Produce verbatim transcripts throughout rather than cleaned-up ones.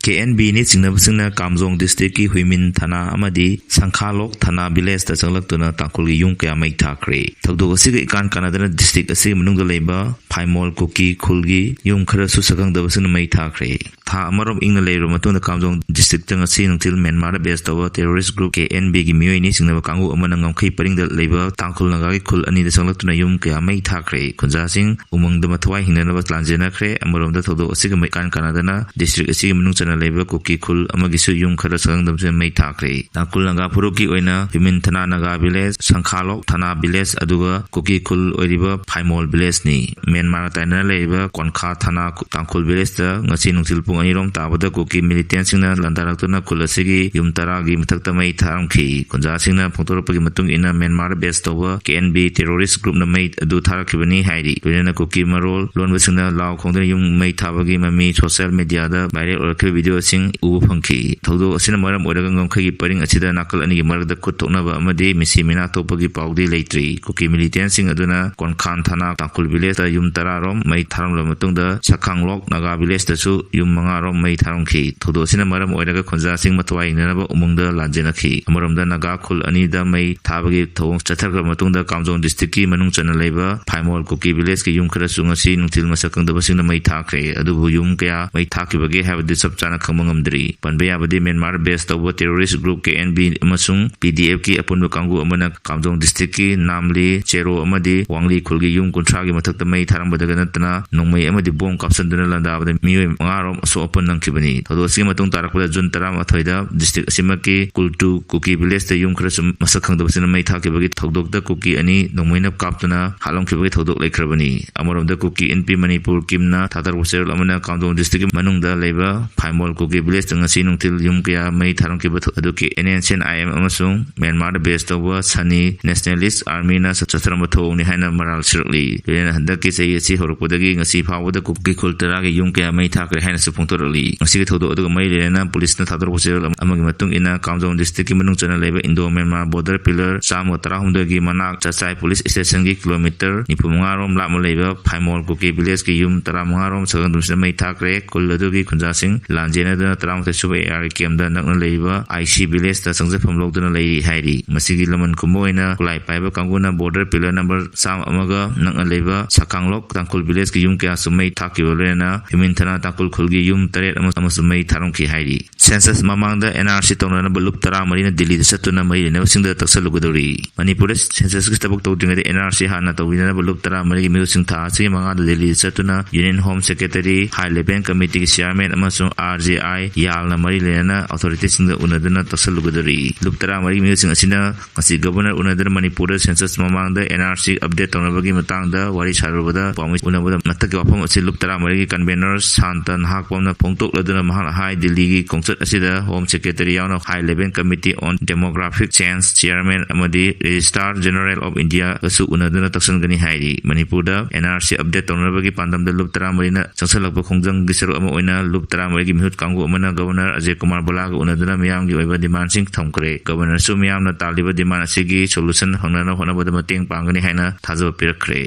ꯀꯦ and ꯕꯤꯅ ꯆꯤꯡꯅꯕꯁꯤꯡꯅ ꯀꯥꯝꯖꯣꯡ districtꯀꯤ ꯍꯨꯏꯃꯤꯟ ꯊꯥꯅꯥ ꯑꯃꯗꯤ ꯁꯪꯈꯥꯂꯣꯛ ꯊꯥꯅꯥ villageꯇ ꯆꯪꯂꯛꯇꯨꯅ ꯇꯥꯡꯈꯨꯜꯒꯤ ꯌꯨꯝ ꯀꯌꯥ ꯃꯩ ꯊꯥꯈ꯭ꯔꯦ꯫ ꯊꯧꯗꯣꯛ ꯑꯁꯤꯒ ꯏꯀꯥꯟ ꯀꯥꯟꯅꯗꯅ district ꯑꯁꯤꯒꯤ ꯃꯅꯨꯡꯗ ꯂꯩꯕ ꯐꯥꯏꯃꯣꯜ ꯀꯨꯀꯤ ꯈꯨꯜꯒꯤ ꯌꯨꯝ ꯈꯔꯁꯨ ꯁꯛꯈꯪꯗꯕꯁꯤꯡꯅ ꯃꯩ ꯊꯥꯈ꯭ꯔꯦ꯫ ꯊꯥ ꯑꯃꯔꯣꯝ ꯏꯪꯅ ꯂꯩꯔꯕ ꯃꯇꯨꯡꯗ ꯀꯥꯝꯖꯣꯡ districtꯇ ꯉꯁꯤ ꯅꯨꯡꯊꯤꯜ ꯃ꯭ꯌꯥꯟꯃꯥꯔꯗ base ꯇꯧꯕ terrorist group ꯀꯦ ꯑꯦꯟ ꯕꯤꯒꯤ ꯃꯤꯑꯣꯏꯅꯤ ꯆꯤꯡꯅꯕ ꯀꯥꯡꯕꯨ ꯑꯃꯅ ꯉꯝꯈꯩ ꯄꯔꯤꯡꯗ ꯂꯩꯕ ꯇꯥꯡꯈꯨꯜ ꯅꯥꯒꯥꯒꯤ ꯈꯨꯜ ꯑꯅꯤꯗ ꯆꯪꯂꯛꯇꯨꯅ ꯌꯨꯝ ꯀꯌꯥ ꯃꯩ ꯊꯥꯈ꯭ꯔꯦ꯫ ꯈꯨꯟꯖꯥꯁꯤꯡ ꯎꯃꯪꯗ ꯃꯊ꯭ꯋꯥꯏ ꯍꯤꯡꯅꯅꯕ ꯂꯥꯟꯖꯦꯟꯅꯈ꯭ꯔꯦ꯫ ꯑꯃꯔꯣꯝꯗ ꯊꯧꯗꯣꯛ ꯑꯁꯤꯒ ꯃꯩ ꯏꯀꯥꯟ ꯀꯥꯟꯅꯗꯅ district ꯑꯁꯤꯒꯤ ꯃꯅꯨꯡ ꯆꯟꯅ ꯂꯩꯕ ꯀꯨꯀꯤ ꯈꯨꯜ ꯑꯃꯒꯤꯁꯨ ꯌꯨꯝ ꯈꯔ ꯁꯛꯈꯪꯗꯕꯁꯤꯡꯅ ꯃꯩ ꯊꯥꯈ꯭ꯔꯦ꯫ ꯇꯥꯡꯈꯨꯜ ꯅꯥꯒꯥ ꯐꯨꯔꯨꯞꯀꯤ ꯑꯣꯏꯅ ꯍ꯭ꯌꯨꯃꯤꯟ ꯊꯅꯥ ꯅꯥꯒꯥ village, ꯁꯪꯈꯥꯂꯣꯛ ꯊꯅꯥ village, ꯑꯗꯨꯒ ꯀꯨꯀꯤ ꯈꯨꯜ ꯑꯣꯏꯔꯤꯕ ꯐꯥꯏꯃꯣꯜ villageꯅꯤ꯫ ꯃ꯭ꯌꯥꯟꯃꯥꯔꯒ ꯇꯥꯏꯅꯅ ꯂꯩꯔꯤꯕ ꯀꯣꯟꯈꯥ ꯊꯅꯥ ꯇꯥꯡꯈꯨꯜ villageꯇ ꯉꯁꯤ ꯅꯨꯡꯊꯤꯜ ꯄꯨꯡ ꯑꯅꯤꯔꯣꯝ ꯇꯥꯕꯗ ꯀꯨꯀꯤ militantꯁꯤꯡꯅ ꯂꯥꯟꯗꯥꯔꯛꯇꯨꯅ ꯈꯨꯜ ꯑꯁꯤꯒꯤ ꯌꯨꯝ ꯇꯔꯥꯒꯤ ꯃꯊꯛꯇ ꯃꯩ ꯊꯥꯔꯝꯈꯤ꯫ ꯈꯨꯟꯖꯥꯁꯤꯡꯅ ꯐꯣꯡꯗꯣꯔꯛꯄꯒꯤ ꯃꯇꯨꯡ ꯏꯟꯅ ꯃ꯭ꯌꯥꯟꯃꯥꯔꯗ base ꯇꯧꯕ ꯀꯦ ꯑꯦꯟ ꯕꯤ terrorist groupꯅ ꯃꯩ ꯑꯗꯨ ꯊꯥꯔꯛꯈꯤꯕꯅꯤ ꯍꯥꯏꯔꯤ꯫ ꯂꯣꯏꯅꯅ ꯀꯨꯀꯤ ꯃꯔꯣꯜ ꯂꯣꯟꯕꯁꯤꯡꯅ ꯂꯥꯎ ꯈꯣꯡꯗꯨꯅ ꯌꯨꯝ ꯃꯩ ꯊꯥꯕꯒꯤ ꯃꯃꯤ social mediaꯗ viral ꯑꯣꯏꯔꯛꯈꯤꯕ videoꯁꯤꯡ ꯎꯕ ꯐꯪꯈꯤ꯫ ꯊꯧꯗꯣꯛ ꯑꯁꯤꯅ ꯃꯔꯝ ꯑꯣꯏꯔꯒ ꯉꯝꯈꯩꯒꯤ ꯄꯔꯤꯡ ꯑꯁꯤꯗ ꯅꯥꯀꯜ ꯑꯅꯤꯒꯤ ꯃꯔꯛꯇ ꯈꯨꯠ ꯊꯣꯛꯅꯕ ꯑꯃꯗꯤ ꯃꯤꯁꯤ ꯃꯤꯅꯥ ꯊꯣꯛꯄꯒꯤ ꯄꯥꯎꯗꯤ ꯂꯩꯇ꯭ꯔꯤ꯫ ꯀꯨꯀꯤ militantꯁꯤꯡ ꯑꯗꯨꯅ ꯀꯣꯟꯈꯥꯟ ꯊꯥꯅꯥ ꯇꯥꯡꯈꯨꯜ villageꯇ ꯌꯨꯝ ꯇꯔꯥꯔꯣꯝ ꯃꯩ ꯊꯥꯔꯝꯂꯕ ꯃꯇꯨꯡꯗ ꯁꯈꯥꯡꯂꯣꯛ ꯅꯥꯒꯥ villageꯇꯁꯨ ꯌꯨꯝ ꯃꯉꯥꯔꯣꯝ ꯃꯩ ꯊꯥꯔꯝꯈꯤ꯫ ꯊꯧꯗꯣꯛ ꯑꯁꯤꯅ ꯃꯔꯝ ꯑꯣꯏꯔꯒ ꯈꯨꯟꯖꯥꯁꯤꯡ ꯃꯊ꯭ꯋꯥꯏ ꯍꯤꯡꯅꯅꯕ ꯎꯃꯪꯗ ꯂꯥꯟꯖꯦꯟꯅꯈꯤ꯫ ꯑꯃꯔꯣꯝꯗ ꯅꯥꯒꯥ ꯈꯨꯜ ꯑꯅꯤꯗ ꯃꯩ ꯊꯥꯕꯒꯤ ꯊꯧꯑꯣꯡ ꯆꯠꯊꯈ꯭ꯔꯕ ꯃꯇꯨꯡꯗ ꯀꯥꯝꯖꯣꯡ districtꯀꯤ ꯃꯅꯨꯡ ꯆꯟꯅ ꯂꯩꯕ ꯐꯥꯏꯃꯣꯜ ꯀꯨꯀꯤ villageꯀꯤ ꯌꯨꯝ ꯈꯔꯁꯨ ꯉꯁꯤ ꯅꯨꯡꯊꯤꯜ ꯃꯁꯛ ꯈꯪꯗꯕꯁꯤꯡꯅ ꯃꯩ ꯊꯥꯈ꯭ꯔꯦ꯫ ꯑꯗꯨꯕꯨ ꯌꯨꯝ ꯀꯌꯥ ꯃꯩ ꯊꯥꯈꯤꯕꯒꯦ ꯍꯥꯏꯕꯗꯨ ꯆꯞ ꯆꯥꯅ ꯈꯪꯕ ꯉꯝꯗ꯭ꯔꯤ꯫ ꯄꯟꯕ ꯌꯥꯕꯗꯤ ꯃ꯭ꯌꯥꯟꯃꯥꯔ base ꯇꯧꯕ terrorist group K N B ꯑꯃꯁꯨꯡ ꯄꯤ ꯗꯤ ꯑꯦꯐꯀꯤ ꯑꯄꯨꯟꯕ ꯀꯥꯡꯕꯨ ꯑꯃꯅ ꯀꯥꯝꯖꯣꯡ districtꯀꯤ ꯅꯥꯝꯂꯤ, ꯆꯦꯔꯣ ꯑꯃꯗꯤ ꯋꯥꯡꯂꯤ ꯈꯨꯜꯒꯤ ꯌꯨꯝ ꯀꯨꯟꯊ꯭ꯔꯥꯒꯤ ꯃꯊꯛꯇ ꯃꯩ ꯊꯥꯔꯝꯕꯗꯒ ꯅꯠꯇꯅ ꯅꯣꯡꯃꯩ ꯑꯃꯗꯤ ꯕꯣꯝ ꯀꯥꯞꯁꯤꯟꯗꯨꯅ ꯂꯥꯟꯗꯥꯕꯗ ꯃꯤꯑꯣꯏ ꯃꯉꯥꯔꯣꯝ ꯑꯁꯣꯛ ꯑꯄꯟ ꯅꯪꯈꯤꯕꯅꯤ꯫ ꯊꯧꯗꯣꯛ ꯑꯁꯤꯒꯤ ꯃꯇꯨꯡ ꯇꯥꯔꯛꯄꯗ ꯖꯨꯟ ꯇꯔꯥꯃꯥꯊꯣꯏꯗ district ꯑꯁꯤꯃꯛꯀꯤ ꯀꯨꯜꯇꯨ ꯀꯨꯀꯤ villageꯇ ꯌꯨꯝ ꯈꯔꯁꯨ ꯃꯁꯛ ꯈꯪꯗꯕꯁꯤꯡꯅ ꯃꯩ ꯊꯥꯈꯤꯕꯒꯤ ꯊꯧꯗꯣꯛꯇ ꯀꯨꯀꯤ ꯑꯅꯤ ꯅꯣꯡꯃꯩꯅ ꯀꯥꯞꯇꯨꯅ ꯍꯥꯠꯂꯝꯈꯤꯕꯒꯤ ꯊꯧꯗꯣꯛ ꯂꯩꯈ꯭ꯔꯕꯅꯤ꯫ ꯑꯃꯔꯣꯝꯗ ꯀꯨꯀꯤ ꯏꯟꯄꯤ ꯃꯅꯤꯄꯨꯔ ꯀꯤꯝꯅ ꯊꯥꯗꯔꯛꯄ ꯆꯦꯔꯣꯜ ꯑꯃꯅ ꯀꯥꯝꯖꯣꯡ districtꯀꯤ ꯃꯅꯨꯡꯗ ꯂꯩꯕ ꯐꯥꯏꯃꯣꯜ ꯀꯨꯀꯤ villageꯇ ꯉꯁꯤ ꯅꯅꯨꯡꯊꯤꯜ ꯌꯨꯝ ꯀꯌꯥ ꯃꯩ ꯊꯥꯔꯝꯈꯤꯕ ꯊꯧ-, ꯑꯗꯨꯒꯤ N N C N I M ꯑꯃꯁꯨꯡ ꯃ꯭ꯌꯥꯟꯃꯥꯔꯗ base ꯇꯧꯕ ꯁꯅꯤ nationalist armyꯅ ꯆꯠꯊꯔꯝꯕ ꯊꯧꯑꯣꯡꯅꯤ ꯍꯥꯏꯅ ꯃꯔꯥꯜ ꯁꯤꯔꯛꯂꯤ꯫ ꯂꯣꯏꯅꯅ ꯍꯟꯗꯛꯀꯤ ꯆꯍꯤ ꯑꯁꯤ ꯍꯧꯔꯛꯄꯗꯒꯤ ꯉꯁꯤ ꯐꯥꯎꯕꯗ ꯀꯨꯀꯤ ꯈꯨꯜ ꯇꯔꯥꯒꯤ ꯌꯨꯝ ꯀꯌꯥ ꯃꯩ ꯊꯥꯈ꯭ꯔꯦ ꯍꯥꯏꯅꯁꯨ ꯐꯣꯡꯗꯣꯔꯛꯂꯤ꯫ ꯉꯁꯤꯒꯤ ꯊꯧꯗꯣꯛ ꯑꯗꯨꯒ ꯃꯔꯤ ꯂꯩꯅꯅ ꯄꯨꯂꯤꯁꯅ ꯊꯥꯗꯣꯔꯛꯄ ꯆꯦꯔꯣꯜ ꯑꯃꯒꯤ ꯃꯇꯨꯡ ꯏꯟꯅ ꯀꯥꯝꯖꯣꯡ districtꯀꯤ ꯃꯅꯨꯡ ꯆꯟꯅ ꯂꯩꯕ Indo Myanmar border pillar ꯆꯥꯝꯃꯒ ꯇꯔꯥꯍꯨꯝꯗꯣꯏꯒꯤ ꯃꯅꯥꯛ ꯆꯆꯥꯏ police stationꯒꯤ kilometre ꯅꯤꯐꯨ ꯃꯉꯥ ꯔꯣꯝ ꯂꯥꯞꯅ ꯂꯩꯕ ꯐꯥꯏꯃꯣꯜ ꯀꯨꯀꯤ villageꯀꯤ ꯌꯨꯝ ꯇꯔꯥꯃꯉꯥ ꯔꯣꯝ ꯁꯛꯈꯪꯗꯕꯁꯤꯡꯅ ꯃꯩ ꯊꯥꯈ꯭ꯔꯦ꯫ ꯈꯨꯜ ꯑꯗꯨꯒꯤ ꯈꯨꯟꯖꯥꯁꯤꯡ ꯂꯥꯟ ꯂꯥꯟꯖꯦꯟꯅꯗꯨꯅ ꯇꯔꯥꯃꯥꯊꯣꯏ ꯁꯨꯕ AR camp ꯗ ꯅꯛꯅ ꯂꯩꯔꯤꯕ IC village ꯇ ꯆꯪꯖꯐꯝ ꯂꯧꯗꯨꯅ ꯂꯩꯔꯤ ꯍꯥꯏꯔꯤ꯫ ꯃꯁꯤꯒꯤ ꯂꯃꯟ ꯈꯨꯝꯕ ꯑꯣꯏꯅ ꯈꯨꯠꯂꯥꯏ ꯄꯥꯏꯕ ꯀꯥꯡꯕꯨꯅ border pillar number ꯆꯥꯝꯃ ꯑꯃꯒ ꯅꯛꯅ ꯂꯩꯕ ꯁꯀꯥꯡꯂꯣꯛ ꯇꯥꯡꯈꯨꯜ village ꯀꯤ ꯌꯨꯝ ꯀꯌꯥꯁꯨ ꯃꯩ ꯊꯥꯛꯈꯤꯕ ꯂꯣꯏꯅꯅ ꯍ꯭ꯌꯨꯃꯤꯟꯊꯅꯥ ꯇꯥꯡꯈꯨꯜ ꯈꯨꯜꯒꯤ ꯌꯨꯝ ꯇꯔꯦꯠ ꯑꯃ ꯑꯃꯁꯨ ꯃꯩ ꯊꯥꯔꯝꯈꯤ ꯍꯥꯏꯔꯤ꯫ Census ꯃꯃꯥꯡꯗ NRC ꯇꯧꯅꯅꯕ ꯂꯨꯞ ꯇꯔꯥꯃꯔꯤꯅ ꯗꯤꯜꯂꯤꯗ ꯆꯠꯇꯨꯅ ꯃꯔꯤ ꯂꯩꯅꯕꯁꯤꯡꯗ ꯇꯛꯁꯜꯂꯨꯒꯗꯧꯔꯤ꯫ ꯃꯅꯤꯄꯨꯔꯗ Census ꯀꯤ ꯊꯕꯛ ꯇꯧꯗ꯭ꯔꯤꯉꯩꯗ NRC ꯍꯥꯟꯅ ꯇꯧꯕꯤꯅꯅꯕ ꯂꯨꯞ ꯇꯔꯥꯃꯔꯤꯒꯤ ꯃꯤꯍꯨꯠꯁꯤꯡ ꯊꯥ ꯑꯁꯤꯒꯤ ꯃꯉꯥꯗ ꯗꯤꯜꯂꯤꯗ ꯆꯠꯇꯨꯅ Union Home Secretary, High Level Committee ꯒꯤ chairman ꯑꯃꯁꯨꯡ RJI ꯌꯥꯜꯅ ꯃꯔꯤ ꯂꯩꯅꯅ authority ꯁꯤꯡꯗ ꯎꯅꯗꯨꯅ ꯇꯛꯁꯜꯂꯨꯒꯗꯧꯔꯤ꯫ ꯂꯨꯞ ꯇꯔꯥꯃꯔꯤꯒꯤ ꯃꯤꯍꯨꯠꯁꯤꯡ ꯑꯁꯤꯅ ꯉꯁꯤ Governor ꯎꯅꯗꯨꯅ ꯃꯅꯤꯄꯨꯔꯗ Census ꯃꯃꯥꯡꯗ NRC update ꯇꯧꯅꯕꯒꯤ ꯃꯇꯥꯡꯗ ꯋꯥꯔꯤ ꯁꯥꯔꯨꯕꯗ ꯄꯥꯎꯃꯤ ꯎꯅꯕꯗ ꯃꯊꯛꯀꯤ ꯋꯥꯐꯝ ꯑꯁꯤ ꯂꯨꯞ ꯇꯔꯥꯃꯔꯤꯒꯤ convener ꯁꯥꯟꯇ ꯅꯍꯥꯛꯄꯝꯅ ꯐꯣꯡꯗꯣꯛꯂꯗꯨꯅ ꯃꯍꯥꯛꯅ ꯍꯥꯏ, ꯗꯤꯜꯂꯤꯒꯤ ꯈꯣꯡꯆꯠ ꯑꯁꯤꯗ Home Secretary ꯌꯥꯎꯅ High Level Committee on Demographic Change chairman ꯑꯃꯗꯤ Registrar General of India ꯒꯁꯨ ꯎꯅꯗꯨꯅ ꯇꯛꯁꯟꯒꯅꯤ ꯍꯥꯏꯔꯤ꯫ ꯃꯅꯤꯄꯨꯔꯗ NRC update ꯇꯧꯅꯕꯒꯤ ꯄꯥꯟꯗꯝꯗ ꯂꯨꯞ ꯇꯔꯥꯃꯔꯤꯅ ꯆꯪꯁꯜꯂꯛꯄ ꯈꯣꯡꯖꯪꯒꯤ ꯁꯔꯨꯛ ꯑꯃ ꯑꯣꯏꯅ ꯂꯨꯞ ꯇꯔꯥꯃꯔꯤꯒꯤ ꯃꯤꯍꯨꯠ ꯀꯥꯡꯕꯨ ꯑꯃꯅ Governor ꯑꯖꯌ ꯀꯨꯃꯥꯔ ꯚꯜꯂꯥꯒ ꯎꯅꯗꯨꯅ ꯃꯤꯌꯥꯝꯒꯤ ꯑꯣꯏꯕ demand ꯁꯤꯡ ꯊꯝꯈ꯭ꯔꯦ꯫ Governor ꯁꯨ ꯃꯤꯌꯥꯝꯅ ꯇꯥꯜꯂꯤꯕ demand ꯑꯁꯤꯒꯤ solution ꯐꯪꯅꯅꯕ ꯍꯣꯠꯅꯕꯗ ꯃꯇꯦꯡ ꯄꯥꯡꯒꯅꯤ ꯍꯥꯏꯅ ꯊꯥꯖꯕ ꯄꯤꯔꯛꯈ꯭ꯔꯦ꯫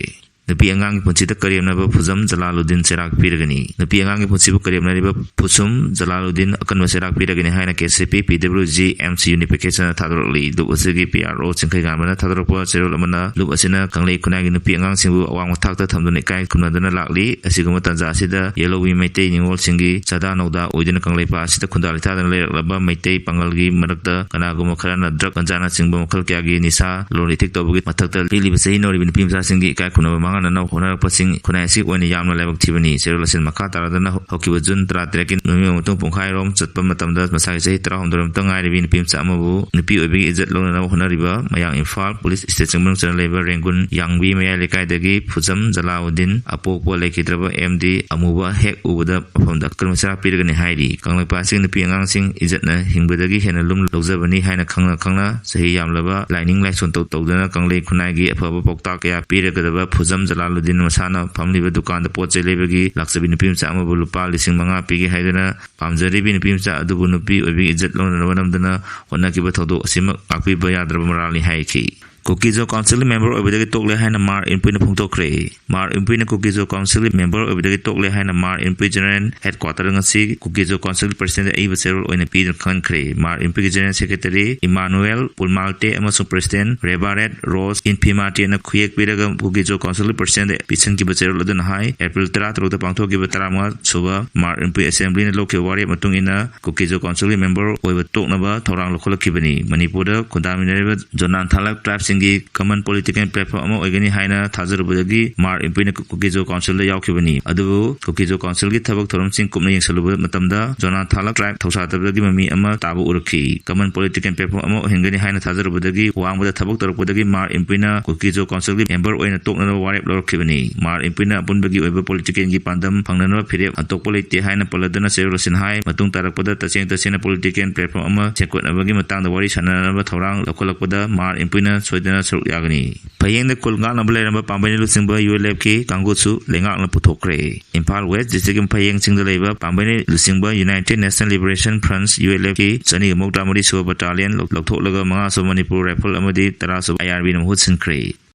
ꯅꯨꯄꯤ ꯑꯉꯥꯡꯒꯤ ꯄꯨꯟꯁꯤꯗ ꯀꯔꯦꯝꯅꯕ ꯐꯨꯖꯝ ꯖꯂꯥꯂꯨꯗꯤꯟ ꯆꯩꯔꯥꯛ ꯄꯤꯔꯒꯅꯤ꯫ ꯅꯨꯄꯤ ꯑꯉꯥꯡꯒꯤ ꯄꯨꯟꯁꯤꯕꯨ ꯀꯔꯦꯝꯅꯔꯤꯕ ꯐꯨꯁꯨꯝ ꯖꯂꯥꯂꯨꯗꯤꯟ ꯑꯀꯟꯕ ꯆꯩꯔꯥꯛ ꯄꯤꯔꯒꯅꯤ ꯍꯥꯏꯅ KCP PWG MC Unification ꯅ ꯊꯥꯗꯣꯔꯛꯂꯤ꯫ ꯂꯨꯞ ꯑꯁꯤꯒꯤ PRO ꯆꯤꯡꯈꯩꯉꯥꯟꯕꯅ ꯊꯥꯗꯣꯔꯛꯄ ꯆꯦꯔꯣꯜ ꯑꯃꯅ ꯂꯨꯞ ꯑꯁꯤꯅ ꯀꯪꯂꯩ ꯈꯨꯟꯅꯥꯏꯒꯤ ꯅꯨꯄꯤ ꯑꯉꯥꯡꯁꯤꯡꯕꯨ ꯑꯋꯥꯡꯕ ꯊꯥꯛꯇ ꯊꯝꯗꯨꯅ ꯏꯀꯥꯏ ꯈꯨꯝꯅꯗꯨꯅ ꯂꯥꯛꯂꯤ꯫ ꯑꯁꯤꯒꯨꯝꯕ ꯇꯥꯟꯖꯥ ꯑꯁꯤꯗ ꯌꯦꯜꯍꯧꯃꯤ ꯃꯩꯇꯩ ꯅꯤꯉꯣꯜꯁꯤꯡꯒꯤ ꯆꯥꯗꯥ ꯅꯧꯗꯥ ꯑꯣꯏꯗꯨꯅ ꯀꯪꯂꯩꯄꯥꯛ ꯑꯁꯤꯗ ꯈꯨꯟꯗꯥ ꯂꯩꯇꯥꯗꯅ ꯂꯩꯔꯛꯂꯕ ꯃꯩꯇꯩ ꯄꯥꯡꯒꯜꯒꯤ ꯃꯔꯛꯇ ꯀꯅꯥꯒꯨꯝꯕ ꯈꯔꯅ drug, ꯒꯟꯖꯥꯅꯆꯤꯡꯕ ꯃꯈꯜ ꯀꯌꯥꯒꯤ ꯅꯤꯁꯥ ꯂꯣꯟ ꯏꯊꯤꯛ ꯇꯧꯕꯒꯤ ꯃꯊꯛꯇ ꯄꯤꯛꯂꯤꯕ ꯆꯍꯤ ꯅꯧꯔꯤꯕ ꯅꯨꯄꯤ ꯃꯆꯥꯁꯤꯡꯒꯤ ꯏꯀꯥꯏ ꯈꯨꯝꯅꯕ ꯃꯥꯡꯍꯟꯅꯅꯕ ꯍꯣꯠꯅꯔꯛꯄꯁꯤꯡ ꯈꯨꯟꯅꯥꯏ ꯑꯁꯤꯒꯤ ꯑꯣꯏꯅ ꯌꯥꯝꯅ ꯂꯥꯏꯕꯛ ꯊꯤꯕꯅꯤ꯫ ꯆꯦꯔꯣꯜ ꯑꯁꯤꯅ ꯃꯈꯥ ꯇꯥꯔꯗꯨꯅ ꯍꯧꯈꯤꯕ ꯖꯨꯟ ꯇꯔꯥꯇꯔꯦꯠꯀꯤ ꯅꯨꯃꯤꯠ ꯃꯇꯨꯡ ꯄꯨꯡꯈꯥꯏꯔꯣꯝ ꯆꯠꯄ ꯃꯇꯝꯗ ꯃꯁꯥꯒꯤ ꯆꯍꯤ ꯇꯔꯥꯍꯨꯝꯗꯣꯏꯔꯣꯝꯇ ꯉꯥꯏꯔꯤꯕꯤ ꯅꯨꯄꯤ ꯃꯆꯥ ꯑꯃꯕꯨ ꯅꯨꯄꯤ ꯑꯣꯏꯕꯒꯤ ꯏꯖꯠ ꯂꯧꯅꯅꯕ ꯍꯣꯠꯅꯔꯤꯕ ꯃꯌꯥꯡ ꯏꯝꯐꯥꯜ police station ꯃꯅꯨꯡ ꯆꯟꯅ ꯂꯩꯕ ꯔꯦꯡꯒꯨꯟ ꯌꯥꯡꯕꯤ ꯃꯌꯥꯏ ꯂꯩꯀꯥꯏꯗꯒꯤ ꯐꯨꯖꯝ ꯖꯂꯥꯎꯗꯤꯟ ꯑꯄꯣꯛꯄ ꯂꯩꯈꯤꯗ꯭ꯔꯕ MD ꯑꯃꯨꯕ ꯍꯦꯛ ꯎꯕꯗ ꯃꯐꯝꯗ ꯑꯀꯟꯕ ꯆꯩꯔꯥꯛ ꯄꯤꯔꯒꯅꯤ ꯍꯥꯏꯔꯤ꯫ ꯀꯪꯂꯩꯄꯥꯛ ꯑꯁꯤꯒꯤ ꯅꯨꯄꯤ ꯑꯉꯥꯡꯁꯤꯡ ꯏꯖꯠꯅ ꯍꯤꯡꯕꯗꯒꯤ ꯍꯦꯟꯅ ꯂꯨꯝ ꯂꯧꯖꯕꯅꯤ ꯍꯥꯏꯅ ꯈꯪꯅ ꯈꯪꯅ ꯆꯍꯤ ꯌꯥꯝꯂꯕ ꯂꯥꯏꯅꯤꯡ ꯂꯥꯏꯁꯣꯟ ꯇꯧ ꯇꯧꯗꯨꯅ ꯀꯪꯂꯩ ꯈꯨꯟꯅꯥꯏꯒꯤ ꯑꯐꯕ ꯄꯥꯎꯇꯥꯛ ꯀꯌꯥ ꯄꯤꯔꯒꯗꯕ ꯐꯨꯖꯝ ꯖꯂꯥꯂꯨꯗꯤꯟ ꯃꯁꯥꯅ ꯐꯝꯂꯤꯕ ꯗꯨꯀꯥꯟꯗ ꯄꯣꯠ ꯆꯩ ꯂꯩꯕꯒꯤ ꯂꯥꯛꯆꯕꯤ ꯅꯨꯄꯤ ꯃꯆꯥ ꯑꯃꯕꯨ ꯂꯨꯄꯥ ꯂꯤꯁꯤꯡ ꯃꯉꯥ ꯄꯤꯒꯦ ꯍꯥꯏꯗꯨꯅ ꯄꯥꯝꯖꯔꯤꯕꯤ ꯅꯨꯄꯤ ꯃꯆꯥ ꯑꯗꯨꯕꯨ ꯅꯨꯄꯤ ꯑꯣꯏꯕꯒꯤ ꯏꯖꯠ ꯂꯧꯅꯅꯕ ꯅꯝꯗꯅ ꯍꯣꯠꯅꯈꯤꯕ ꯊꯧꯗꯣꯛ ꯑꯁꯤꯃꯛ ꯉꯥꯛꯄꯤꯕ ꯌꯥꯗ꯭ꯔꯕ ꯃꯔꯥꯜꯅꯤ ꯍꯥꯏꯈꯤ꯫ ꯀꯨꯀꯤꯖꯣ ꯀꯥꯎꯟꯁꯤꯜꯒꯤ ꯃꯦꯝꯕꯔ ꯑꯣꯏꯕꯗꯒꯤ ꯇꯣꯛꯂꯦ ꯍꯥꯏꯅ ꯃꯥꯔ ꯏꯟꯄꯨꯏꯅ ꯐꯣꯡꯗꯣꯛꯈ꯭ꯔꯦ꯫ ꯃꯥꯔ ꯏꯟꯄꯨꯏꯅ ꯀꯨꯀꯤꯖꯣ ꯀꯥꯎꯟꯁꯤꯜꯒꯤ ꯃꯦꯝꯕꯔ ꯑꯣꯏꯕꯗꯒꯤ ꯇꯣꯛꯂꯦ ꯍꯥꯏꯅ ꯃꯥꯔ ꯏꯟꯄꯨꯏ ꯖꯦꯅꯔꯦꯜ ꯍꯦꯗꯀ꯭ꯋꯥꯇꯔꯗ ꯉꯁꯤ ꯀꯨꯀꯤꯖꯣ ꯀꯥꯎꯟꯁꯤꯜꯒꯤ ꯄ꯭ꯔꯁꯤꯗꯦꯟꯗ ꯑꯏꯕ ꯆꯦꯔꯣꯜ ꯑꯣꯏꯅ ꯄꯤꯗꯨꯅ ꯈꯪꯍꯟꯈ꯭ꯔꯦ꯫ ꯃꯥꯔ ꯏꯟꯄꯨꯏꯒꯤ ꯖꯦꯅꯔꯦꯜ ꯁꯦꯀ꯭ꯔꯦꯇꯔꯤ ꯏꯃꯥꯅꯨꯑꯦꯜ ꯄꯨꯜꯃꯥꯜꯇꯦ ꯑꯃꯁꯨꯡ ꯄ꯭ꯔꯁꯤꯗꯦꯟ ꯔꯦꯕꯥꯔꯦꯠ ꯔꯣꯁ ꯏꯟꯐꯤꯃꯥꯇꯦꯅ ꯈꯨꯌꯦꯛ ꯄꯤꯔꯒ ꯀꯨꯀꯤꯖꯣ ꯀꯥꯎꯟꯁꯤꯜꯒꯤ ꯄ꯭ꯔꯁꯤꯗꯦꯟꯗ ꯄꯤꯁꯤꯟꯈꯤꯕ ꯆꯦꯔꯣꯜ ꯑꯗꯨꯅ ꯍꯥꯏ, ꯑꯦꯄ꯭ꯔꯤꯜ ꯇꯔꯥꯇꯔꯨꯛꯇ ꯄꯥꯡꯊꯣꯛꯈꯤꯕ ꯇꯔꯥꯃꯉꯥ ꯁꯨꯕ ꯃꯥꯔ ꯏꯟꯄꯨꯏ ꯑꯦꯁꯦꯝꯕ꯭ꯂꯤꯅ ꯂꯧꯈꯤꯕ ꯋꯥꯔꯦꯞ ꯃꯇꯨꯡ ꯏꯟꯅ ꯀꯨꯀꯤꯖꯣ ꯀꯥꯎꯟꯁꯤꯜꯒꯤ ꯃꯦꯝꯕꯔ ꯑꯣꯏꯕ ꯇꯣꯛꯅꯕ ꯊꯧꯔꯥꯡ ꯂꯧꯈꯠꯂꯛꯈꯤꯕꯅꯤ꯫ ꯃꯅꯤꯄꯨꯔꯗ ꯈꯨꯟꯗꯥꯃꯤꯟꯅꯔꯤꯕ ꯖꯣꯅꯥꯟ ꯊꯥꯂꯛ ꯇ꯭ꯔꯥꯏꯕꯁꯤꯡꯒꯤ ꯀꯃꯟ ꯄꯣꯂꯤꯇꯤꯀꯦꯜ ꯄ꯭ꯂꯦꯠꯐꯣꯝ ꯑꯃ ꯑꯣꯏꯒꯅꯤ ꯍꯥꯏꯅ ꯊꯥꯖꯔꯨꯕꯗꯒꯤ ꯃꯥꯔ ꯏꯟꯄꯨꯏꯅ ꯀꯨꯀꯤꯖꯣ ꯀꯥꯎꯟꯁꯤꯜꯗ ꯌꯥꯎꯈꯤꯕꯅꯤ꯫ ꯑꯗꯨꯕꯨ ꯀꯨꯀꯤꯖꯣ ꯀꯥꯎꯟꯁꯤꯜꯒꯤ ꯊꯕꯛ ꯊꯧꯔꯝꯁꯤꯡ ꯀꯨꯞꯅ ꯌꯦꯡꯁꯤꯜꯂꯨꯕ ꯃꯇꯝꯗ ꯖꯣꯅꯥꯟ ꯊꯥꯂꯛ ꯇ꯭ꯔꯥꯏꯕ ꯊꯧꯁꯥꯗꯕꯗꯒꯤ ꯃꯃꯤ ꯑꯃ ꯇꯥꯕ ꯎꯔꯛꯈꯤ꯫ ꯀꯃꯟ ꯄꯣꯂꯤꯇꯤꯀꯦꯜ ꯄ꯭ꯂꯦꯠꯐꯣꯝ ꯑꯃ ꯑꯣꯏꯍꯟꯒꯅꯤ ꯍꯥꯏꯅ ꯊꯥꯖꯔꯨꯕꯗꯒꯤ ꯋꯥꯡꯃꯗ ꯊꯕꯛ ꯇꯧꯔꯛꯄꯗꯒꯤ ꯃꯥꯔ ꯏꯟꯄꯨꯏꯅ ꯀꯨꯀꯤꯖꯣ ꯀꯥꯎꯟꯁꯤꯜꯒꯤ ꯃꯦꯝꯕꯔ ꯑꯣꯏꯅ ꯇꯣꯛꯅꯅꯕ ꯋꯥꯔꯦꯞ ꯂꯧꯔꯛꯈꯤꯕꯅꯤ꯫ ꯃꯥꯔ ꯏꯟꯄꯨꯏꯅ ꯑꯄꯨꯟꯕꯒꯤ ꯑꯣꯏꯕ ꯄꯣꯂꯤꯇꯤꯀꯦꯜꯒꯤ ꯄꯥꯟꯗꯝ ꯐꯪꯅꯅꯕ ꯐꯤꯔꯦꯞ ꯍꯟꯗꯣꯛꯄ ꯂꯩꯇꯦ ꯍꯥꯏꯅ ꯄꯜꯂꯗꯨꯅ ꯆꯦꯔꯣꯜ ꯑꯁꯤꯅ ꯍꯥꯏ꯫ ꯃꯇꯨꯡ ꯇꯥꯔꯛꯄꯗ ꯇꯁꯦꯡ ꯇꯁꯦꯡꯅ ꯄꯣꯂꯤꯇꯤꯀꯦꯜ ꯄ꯭ꯂꯦꯠꯐꯣꯝ ꯑꯃ ꯁꯦꯝꯒꯠꯅꯕꯒꯤ ꯃꯇꯥꯡꯗ ꯋꯥꯔꯤ ꯁꯥꯟꯅꯅꯕ ꯊꯧꯔꯥꯡ ꯂꯧꯈꯠꯂꯛꯄꯗ ꯃꯥꯔ ꯏꯟꯄꯨꯏꯅ ꯁꯣꯏꯗꯅ ꯁꯔꯨꯛ ꯌꯥꯒꯅꯤ꯫ ꯐꯌꯦꯡꯗ ꯈꯨꯜ ꯉꯥꯛꯅꯕ ꯂꯩꯔꯝꯕ ꯄꯥꯝꯕꯩꯅ ꯂꯨꯆꯤꯡꯕ ꯌꯨ ꯑꯦꯜ ꯑꯦꯐꯀꯤ ꯀꯥꯡꯕꯨꯁꯨ ꯂꯩꯉꯥꯛꯅ ꯄꯨꯊꯣꯛꯈ꯭ꯔꯦ꯫ ꯏꯝꯐꯥꯜ ꯋꯦꯁ ꯗꯤꯁꯇ꯭ꯔꯤꯛꯀꯤ ꯐꯌꯦꯡ ꯆꯤꯡꯗ ꯂꯩꯕ ꯄꯥꯝꯕꯩꯅ ꯂꯨꯆꯤꯡꯕ united national liberation front, U L ꯑꯦꯐꯀꯤ ꯆꯅꯤꯒ ꯃꯧꯗ꯭ꯔꯥ ꯃꯔꯤ ꯁꯨꯕ ꯕꯠꯇꯥꯂꯤꯌꯟ ꯂꯧ-, ꯂꯧꯊꯣꯛꯂꯒ ꯃꯉꯥ ꯁꯨꯕ ꯃꯅꯤꯄꯨꯔ ꯔꯥꯏꯐꯜ ꯑꯃꯗꯤ ꯇꯔꯥ ꯁꯨꯕ ꯑꯥꯏ ꯑꯥꯔ ꯕꯤꯅ ꯃꯍꯨꯠ ꯁꯤꯟꯈ꯭ꯔꯦ꯫